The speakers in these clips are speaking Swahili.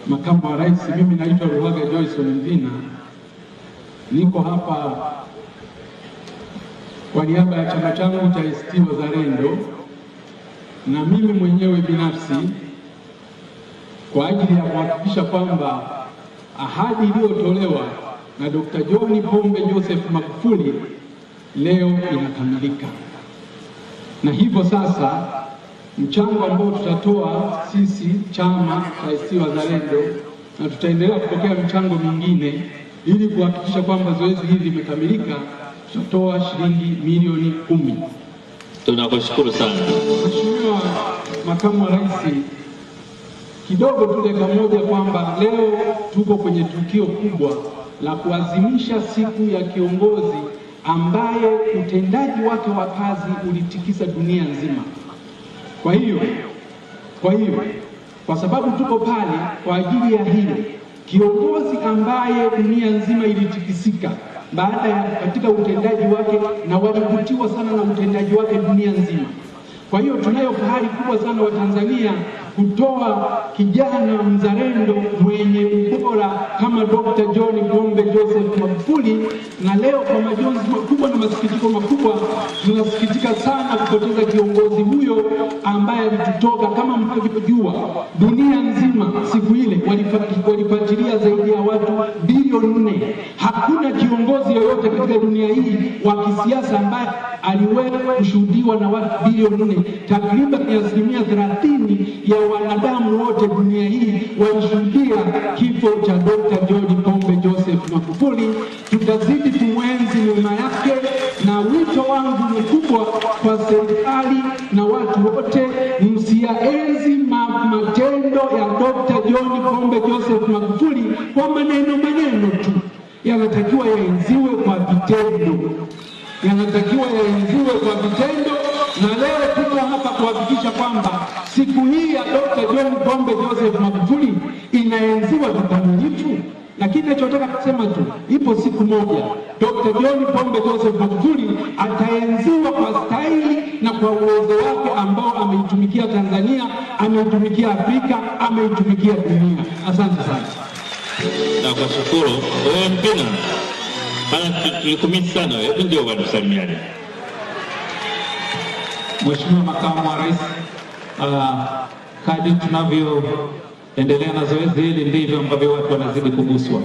Makamu wa Rais, mimi naitwa Luhaga Joyson Mvina, niko hapa kwa niaba ya chama changu cha ACT Wazalendo na mimi mwenyewe binafsi kwa ajili ya kuhakikisha kwamba ahadi iliyotolewa na Dr. John Pombe Joseph Magufuli leo inakamilika, na hivyo sasa mchango ambao tutatoa sisi chama cha ACT Wazalendo, na tutaendelea kupokea mchango mwingine ili kuhakikisha kwamba zoezi hili limekamilika, tutatoa shilingi milioni 10. Tunakushukuru sana. Mheshimiwa Makamu wa Rais, kidogo tu dakika moja kwamba leo tuko kwenye tukio kubwa la kuadhimisha siku ya kiongozi ambaye utendaji wake wa kazi ulitikisa dunia nzima. Kwa hiyo kwa sababu tuko pale kwa ajili ya hilo, kiongozi ambaye dunia nzima ilitikisika baada ya katika utendaji wake na walivutiwa sana na utendaji wake dunia nzima. Kwa hiyo tunayo fahari kubwa sana wa Tanzania kutoa kijana mzalendo mwenye ubora kama Dr. John Pombe Joseph Magufuli, na leo kwa majonzi makubwa na masikitiko makubwa tunasikitika sana kupoteza kiongozi huyo ambaye alitutoka. Kama mnavyojua, dunia nzima siku ile walifuatilia zaidi ya watu bilioni 4. Hakuna kiongozi yoyote katika dunia hii wa kisiasa ambaye aliweza kushuhudiwa na watu bilioni 4. Takriban 30% ya wanadamu wote dunia hii walishuhudia kifo cha Dr. John Pombe Joseph Magufuli. Tutazidi kumwenzi nyuma yake, na wito wangu mkubwa kwa serikali na watu wote, msiyaenzi matendo ya Dr. John Pombe Joseph Magufuli kwa maneno maneno tu, yanatakiwa yaenziwe kwa vitendo, yanatakiwa yaenziwe kwa vitendo. Na leo tuko hapa kuhakikisha kwamba siku hii ya Dr. John Pombe Joseph Magufuli inaenziwa kikamilifu. Lakini nachotaka kusema tu, ipo siku moja Dr. John Pombe Joseph Magufuli ataenziwa kwa staili na kwa uwezo wake ambao ameitumikia Tanzania, ameitumikia Afrika, ameitumikia dunia. Asante sana. Nakushukuru. Wewe Mpina, bana, tulikumisi sana wewe. Hebu njoo bwana tusalimiane. Mheshimiwa Makamu wa Rais, kadri tunavyoendelea na zoezi hili ndivyo ambavyo watu wanazidi kuguswa.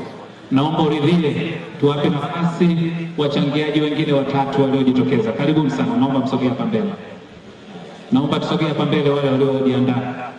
Naomba uridhie tuwape nafasi wachangiaji wengine watatu waliojitokeza. Karibuni sana, naomba msogee hapa mbele. Naomba tusogee hapa mbele wale waliojiandaa.